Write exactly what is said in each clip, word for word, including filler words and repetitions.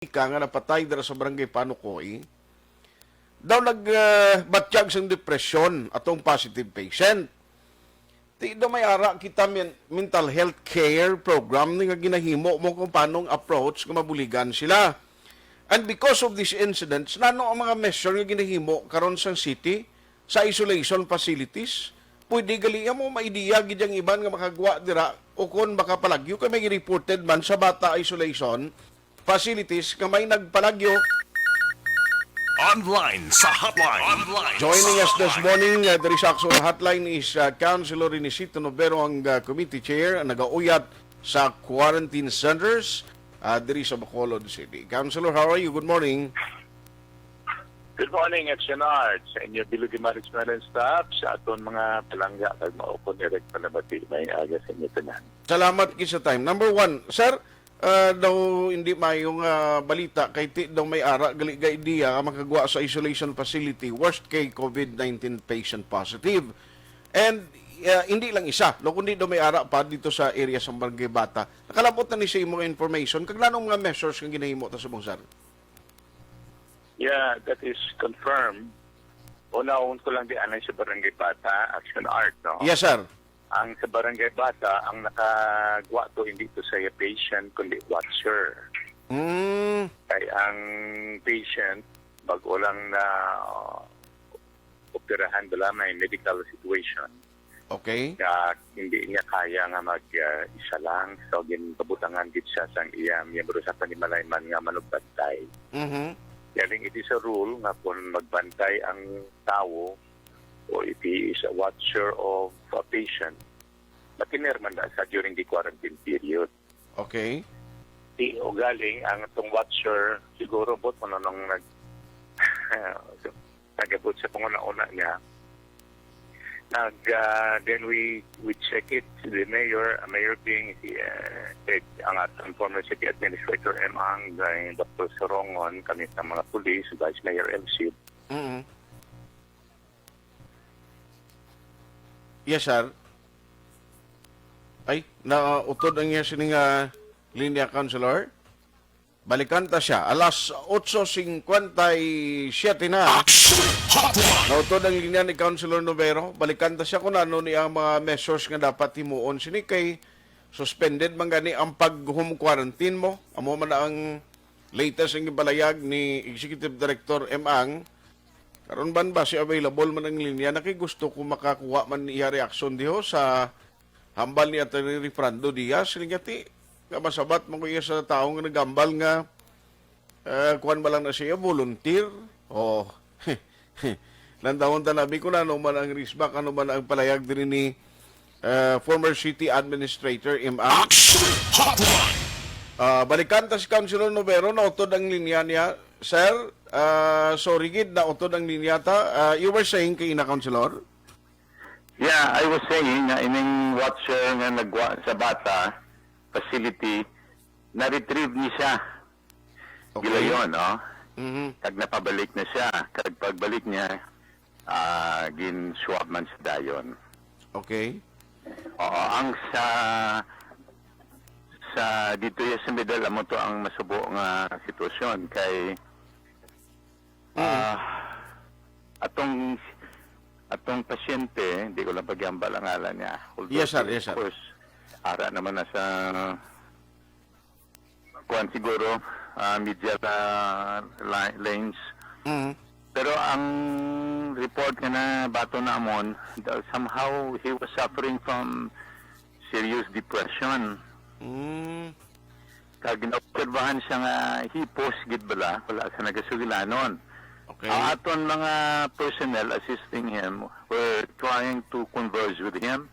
Ika nga napatay dira sa Barangay Panukoy, daw nag, ah, batyag sang depresyon atong positive patient. Ti daw may ara kita men-, mental health care program ni nga ginahimo mo kung paano ang approach nga mabuligan sila. And because of these incidents, nano ang mga measure nga ginahimo karon sang city sa isolation facilities? Pwede gali mo maidiya gid ang iban nga makagwa dira o kon makapalagyo kay may reported man sa bata isolation facilities nga may nagpalagyo. Online sa hotline. Online Joining sa us this hotline. morning, uh, diri sa Aksyon Hotline is, uh, Councilor Renisito Novero, ang, uh, committee chair, ang nagauyat sa quarantine centers, uh, diri sa Bacolod City. Councilor, how are you? Good morning. Good morning, Action Art, sa inyo bilog nga management and staff, sa aton mga palangga, kag maupon direct panabati, may aga sa inyo tanan. Salamat gid sa time. Number one, sir, ah, daw hindi maayong, ah, balita kay ti daw may ara gali ka idea nga makagwa sa isolation facility, worst kay COVID nineteen patient positive. And, ah, hindi lang isa, no, kundi daw may ara pa dito sa area sa Barangay Bata. Nakalabot na ni sa imong information, kag nanong mga measures nga ginahimo ta subong, sir? Yeah, that is confirmed. Unahon ko lang di anay sa Barangay Bata, Action Art, no? Yes, sir. Ang sa Barangay Bata, ang nakagwa to, hindi to sa patient, kundi watcher. Mm. Kay ang patient, bago lang na, uh, operahan, wala may medical situation. Okay. Nga hindi niya kaya nga mag, ah, isa lang. So, ginpabutangan gid siya sang iya miyembro sa panimalay man nga manugbantay. Mhm. Galing, it is a rule nga kung magbantay ang tawo o if he is a watcher of a patient, matinir man na siya during the quarantine period. Okay. Di ugaling ang atong watcher, siguro, but ano nung nag-, nag-abot sa panguna-una niya. Nag, ah, then we, we check it, the mayor, ah, Mayor Ping, si, ah, Ed, ang atong former city administrator, M Ang, kay Doctor Sorongon, kami sa mga police, Vice Mayor M C. Mm. Yes, sir. Ay, nautod ang iya sining, ah, linya, Councilor. Balikan ta siya. Alas otso cincuenta y siete na. Action Hotline. Nautod ang linya ni Councilor Novero. Balikan ta siya kung ano ni ang mga measures nga dapat himuon sini kay suspended man gani ang pag-home quarantine mo. Amo man na ang latest ang gipalayag ni Executive Director M Ang. Karon man ba si available man ang linya? Na kay gusto ko makakuha man iya reaksyon diho sa hambal ni Attorney Refrando Diaz. Siling niya, ti, nga masabat man ko iya sa tawo nga nagambal nga, eh, kuwan ba lang na siya, volunteer? O, lantawon ta nabi kung ano man ang response, ano man ang palayag diri ni, eh, former city administrator, M R. Action Hotline. Ah, balikan ta si Councilor Novero, nautod ang linya niya. Sir, ah, sorry gid, nautod ang linya ta. Ah, you were saying kay ina, Councilor? Yeah, I was saying nga ining watcher nga nagwa sa bata facility, na-retrieve ni siya. Okay. Gilayon, no? Mhm. Kag napabalik na siya. Kag pagbalik niya, ah, gin-swab man sa dayon. Okay. Oo, ang sa, sa dito ya sa middle, amo to ang masubo nga sitwasyon kay, Mm. ah, atong, atong pasyente, hindi ko lang pagyambal ang ngalan niya. Although, Yes, sir. Yes, sir. Of course, ara naman na sa kuwan siguro, ah, media, ah, li-, lanes. Mm. Pero ang report nga nabaton namon, daw somehow he was suffering from serious depression. Mm. Kag naobserbahan siya nga hipos gid bala, wala sa nagasugilanon. Okay. Ang aton mga personnel assisting him were trying to converse with him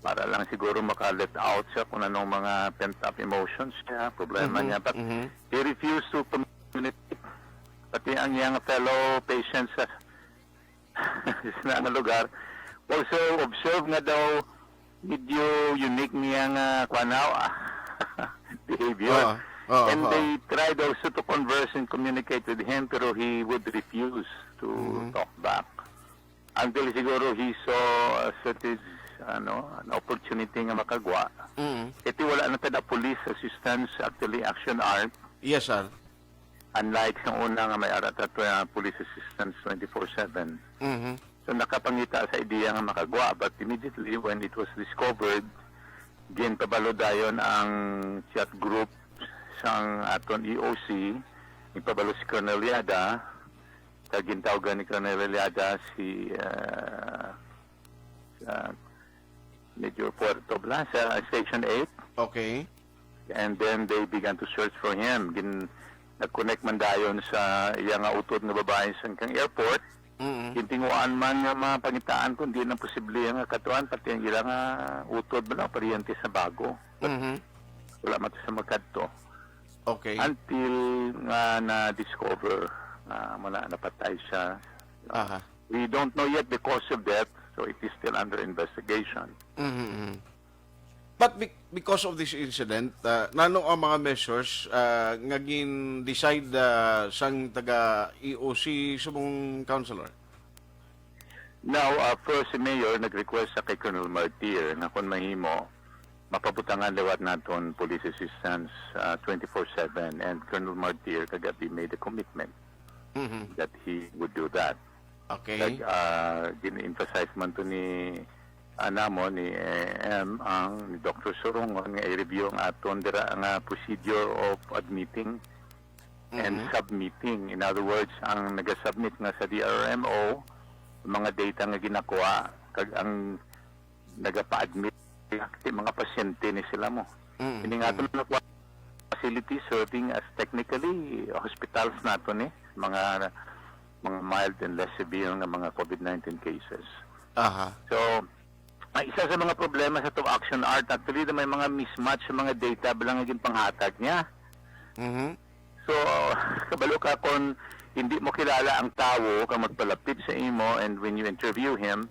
para lang siguro maka-let out siya kung anong mga pent-up emotions niya, problema Mhm, niya. But mhm. he refused to communicate. Pati ang iyang fellow patients sa, sa nga lugar also observe nga daw medyo unique niya nga, kuwan, ah, behavior. Oo, oo, And oo. they tried also to converse and communicate with him, pero he would refuse to Mhm. talk back. Until siguro he saw a certain, ano, an opportunity nga makagwa. Mm. Iti wala na tada police assistance, actually, Action Art. Yes, sir. Unlike sa una nga may ara ta tw-, ah, police assistance twenty-four seven. Mhm. So, nakapangita sa ideya nga makagwa, but immediately when it was discovered, ginpabalo dayon ang chat group sang aton E O C, ginpabalo si Colonel Yada, kag gintawgan ni Colonel Yada si, ah, ah, Major Puerto Blas, ah, Station eight. Okay. And then they began to search for him. Gin-, nag-connect man dayon sa iya nga utod nga babae sa kang airport. Mm. Gintinguan man nga mapangitaan kung di na posible nga katuan, pati ang ila nga utod man o paryente sa bago. But Mhm. wala man to sa makadto. Okay. Until nga na-discover nga muna napatay siya. Aha. We don't know yet the cause of death, so it is still under investigation. Mhm, mhm. But be-, because of this incident, ah, nano ang mga measures, ah, nga gin-decide, ah, sang taga E O C subong, Councilor? Now, uh, first, si Mayor nag-request sa kay Colonel Martir nga kung mahimo, mapabutangan liwat naton police assistance, uh, twenty-four seven, and Colonel Martir kagabi made a commitment Mhm. that he would do that. Okay. Kag, uh, gin-emphasize man to ni, uh, namo, ni A M, ang ni Doctor Sorongon nga i-review ang aton dira nga procedure of admitting and Mhm. submitting. In other words, ang nagasubmit nga sa D R R M O, mga data nga ginakuha, kag ang nagapa-admit, ti mga pasyente ni sila mo. Mm, Ini nga mm. aton nakuha facility serving as technically hospitals nato ni mga, mga mild and less severe nga mga COVID nineteen cases. Aha. So, ang isa sa mga problema sa itong Action Art, actually, na may mga mismatch sa mga data ba lang ang ginpanghatag niya. Mhm. So, kabalo ka kung hindi mo kilala ang tawo kang magpalapit sa imo, and when you interview him,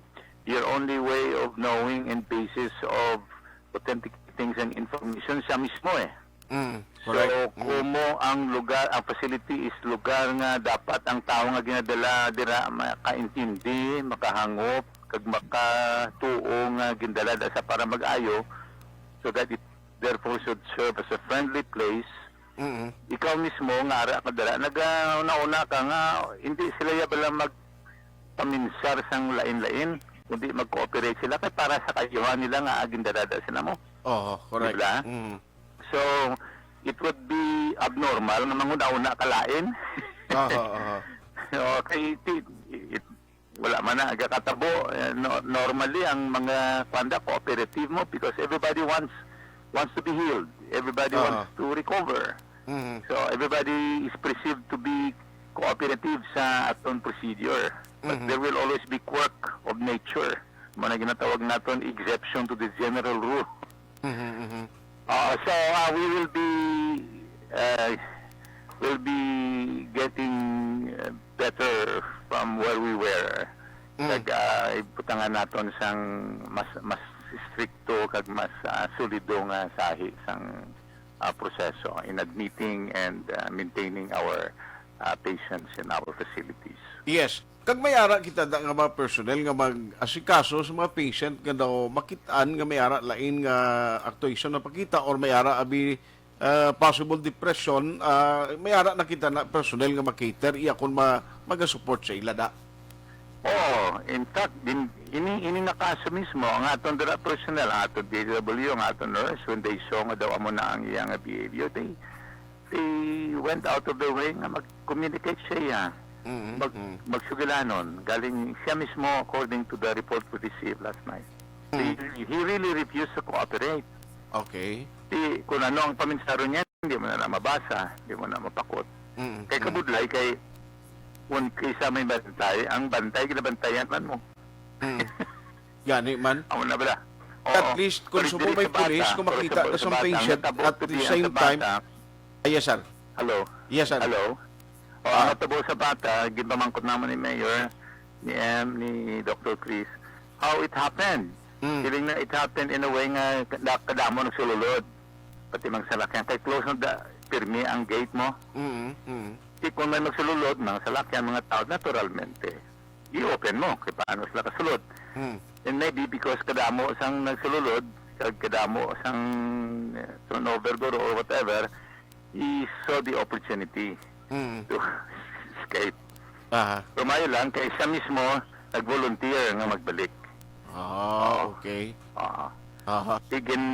your only way of knowing and basis of authenticating sa information siya mismo eh. Mm, So, correct. Mm. kumo ang lugar, ang facility is lugar nga dapat ang tawo nga ginadala dira makaintindi, makahangop, kag makatuo nga gindala da sa para mag-ayo, so that it therefore should serve as a friendly place. Mm-mm. Ikaw mismo nga ara ka dala, nag-, ah, nauna ka nga hindi sila ya bala magpaminsar sang lain-lain, kundi mag-cooperate sila kay para sa kaayuhan nila nga agin dala sila mo. Oo, correct. Di ba? Mm. So, it would be abnormal nga manguna-una ka lain. Aha, aha. So, kay ti-, it, wala man na agakatabo. Eh, no-, normally, ang mga kwanda, cooperative mo because everybody wants, wants to be healed. Everybody Aha. wants to recover. Mhm. So, everybody is perceived to be cooperative sa aton procedure. But Mhm. there will always be quirk of nature. Mo na ginatawag naton exception to the general rule. Mhm, mhm. Uh, so, uh, we will be, uh, will be getting, uh, better from where we were. Mm. Kag, uh, ibutangan naton sang mas, mas stricto kag mas, uh, solido nga sahi sang, uh, proseso in admitting and, uh, maintaining our, uh, patients in our facilities. Yes. Kag may ara kita da nga mga personnel nga mag-asikaso sa mga patient nga daw makit-an nga may ara lain nga actuation na pakita or may ara abi, ah, possible depression, ah, may ara na kita na personnel nga makater iya kon ma-, magasupport sa ila da. Oo, in fact, din, ini, ini nga kaso mismo, ang aton dira personnel, ang aton D W, ang aton nurse, when they saw nga daw amo na ang iya nga behavior, they, they went out of their way nga mag-communicate sa iya. Mm, Mag-, mm. magsugilanon. Galing siya mismo, according to the report we received last night. Mm. He, he really refused to cooperate. Okay. Di, kung ano ang paminsaro niya, hindi mo na, na mabasa, hindi mo na mapakot. Mm, Kay mm. kabudlay, kay, kung kaysa may bantay, ang bantay, ginabantayan man mo. Mm. Gani man. Amo na bala. At Oo. least, kung Pero subo diri may sa bata, pulis, kung pero makita sa, na sa sa bata, patient, natabo at to the be ang same sa time, bata. Ah, yes, sir. Hello? Yes, sir. Hello? Oh, Ah. ang natabo sa bata, ginpamangkot naman ni Mayor, ni M, ni Doctor Chris, how it happened. Mm. Feeling na it happened in a way nga kada-, kadamo nagsululod. Pati mga salakyan. Kay close na da, pirmi ang gate mo. Mm, mm. Di kung may magsululod, mga salakyan, mga tao, naturalmente, i-open mo. Kay paano sila kasulod? Mm. And maybe because kadamo sang nagsululod, kag kadamo sang, eh, turnover guro or whatever, he saw the opportunity. Mm. to escape. Aha. Pero maayo lang, kay siya mismo nag-volunteer nga magbalik. Ah, okay. Ah. Aha. Igin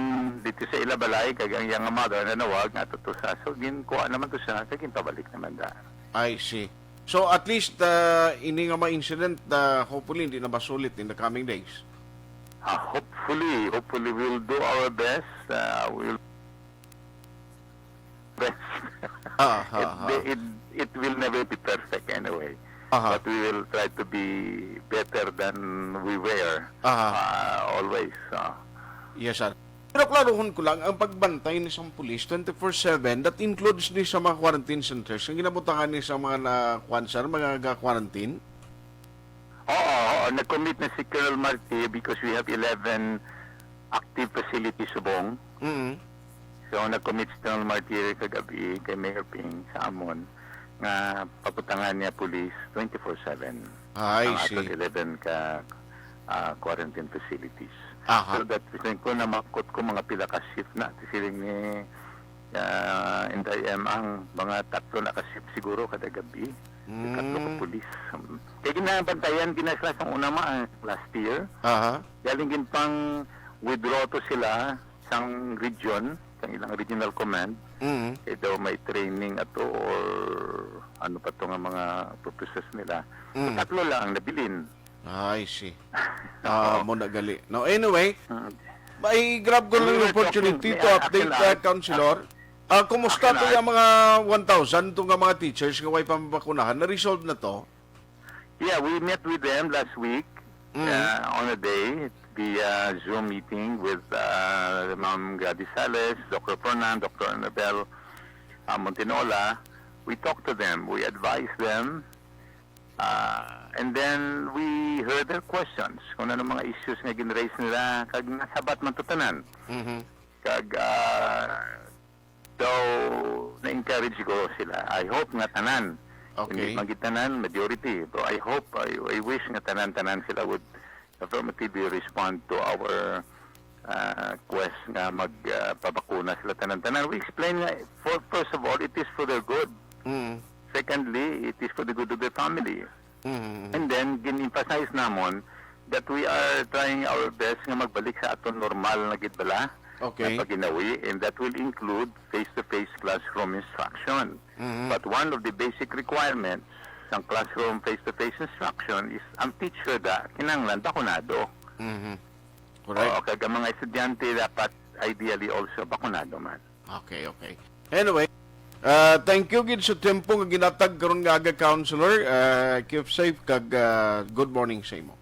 dito sa ila balay, kag ang iyang mother nanawag nga to sa. So, ginkuha naman to siya, kag ginpabalik naman da. I see. So, at least, uh, ini nga mga incident, uh, hopefully, hindi na masulit in the coming days. Ah, hopefully, hopefully we'll do our best. Uh, we'll best. Ah, ha, It, ha. it, it will never be perfect anyway. Aha. But we will try to be better than we were Aha. uh, always. Uh. Yes, sir. Pero klaruhon ko lang, ang pagbantay ni sang police twenty-four seven, that includes ni sa mga quarantine centers. Ang ginabutangan ni sa mga na, kwan, sir, mga ga-quarantine? Oo, oo. Nag-commit na si Colonel Martir because we have eleven active facilities subong. Mm. So, nag-commit si Colonel Martir kagabi kay Mayor Ping sa amon nga pabutangan niya police twenty-four seven. I Ang see. aton eleven ka ah, quarantine facilities. Aha. So that means kung namakot ko mga pila ka shift na, siling ni ah, Inday M, ang mga tatlo na ka shift siguro kada gabi. Mm. Tatlo ka pulis. Um, kaya ginabantayan, ginasla sa una ma, ang last year. Aha. Galing gin pang withdraw to sila sang region, sang ilang regional command. Mm. Kaya daw may training ato or ano pa to nga mga purposes nila. So, Mm. tatlo lang ang nabilin. I see. Ah, mo na gali. No, anyway, Mm. may grab ko We lang were opportunity talking, to may update, action uh, counselor. Ah, kumusta action to yung mga one thousand to nga mga teachers nga way pamabakunahan? Na-resolve na to? Yeah, we met with them last week Mm. uh, on a day via Zoom meeting with uh, Ma'am Gladys Sales, Doctor Fernan, Doctor Annabel uh, Montinola. We talked to them. We advised them. Uh, and then we heard their questions kung ano mga issues nga gin-raise nila kag nasabat man to tanan. Mhm. Kag uh, daw na-encourage ko sila. I hope nga tanan. Okay. Hindi man gid tanan, majority. Pero I hope, I, I wish nga tanan-tanan sila would affirmatively respond to our uh, quest nga mag uh, pabakuna sila tanan-tanan. We explain nga, for, first of all, it is for their good. Mm. Secondly, it is for the good of their family. Mm. And then, gin-emphasize namon that we are trying our best nga magbalik sa aton normal na gid bala Okay. nga paginawi, and that will include face-to-face classroom instruction. Mm. But one of the basic requirements sang classroom face-to-face instruction is ang teacher da kinahanglan bakunado. Mhm. Correct. Oo, kag ang mga estudyante dapat ideally also bakunado man. Okay, okay. Anyway, uh, thank you gid sa tempo nga ginatag karon nga aga, counselor. Uh, keep safe kag uh, good morning sa imo.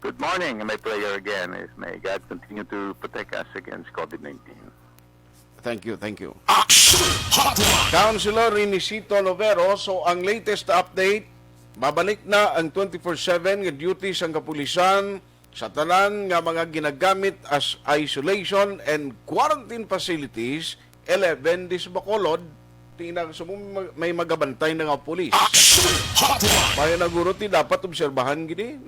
Good morning. My prayer again is may God continue to protect us against COVID nineteen. Thank you, thank you. Action Hotline. Councilor Renisito Lovero, so ang latest update, babalik na ang twenty-four seven nga duty sang kapulisan sa tanan nga mga ginagamit as isolation and quarantine facilities, eleven di sa Bacolod, tingnan sa mo may magabantay na nga pulis. Action Hotline. May naguro ti dapat obserbahan gini, no?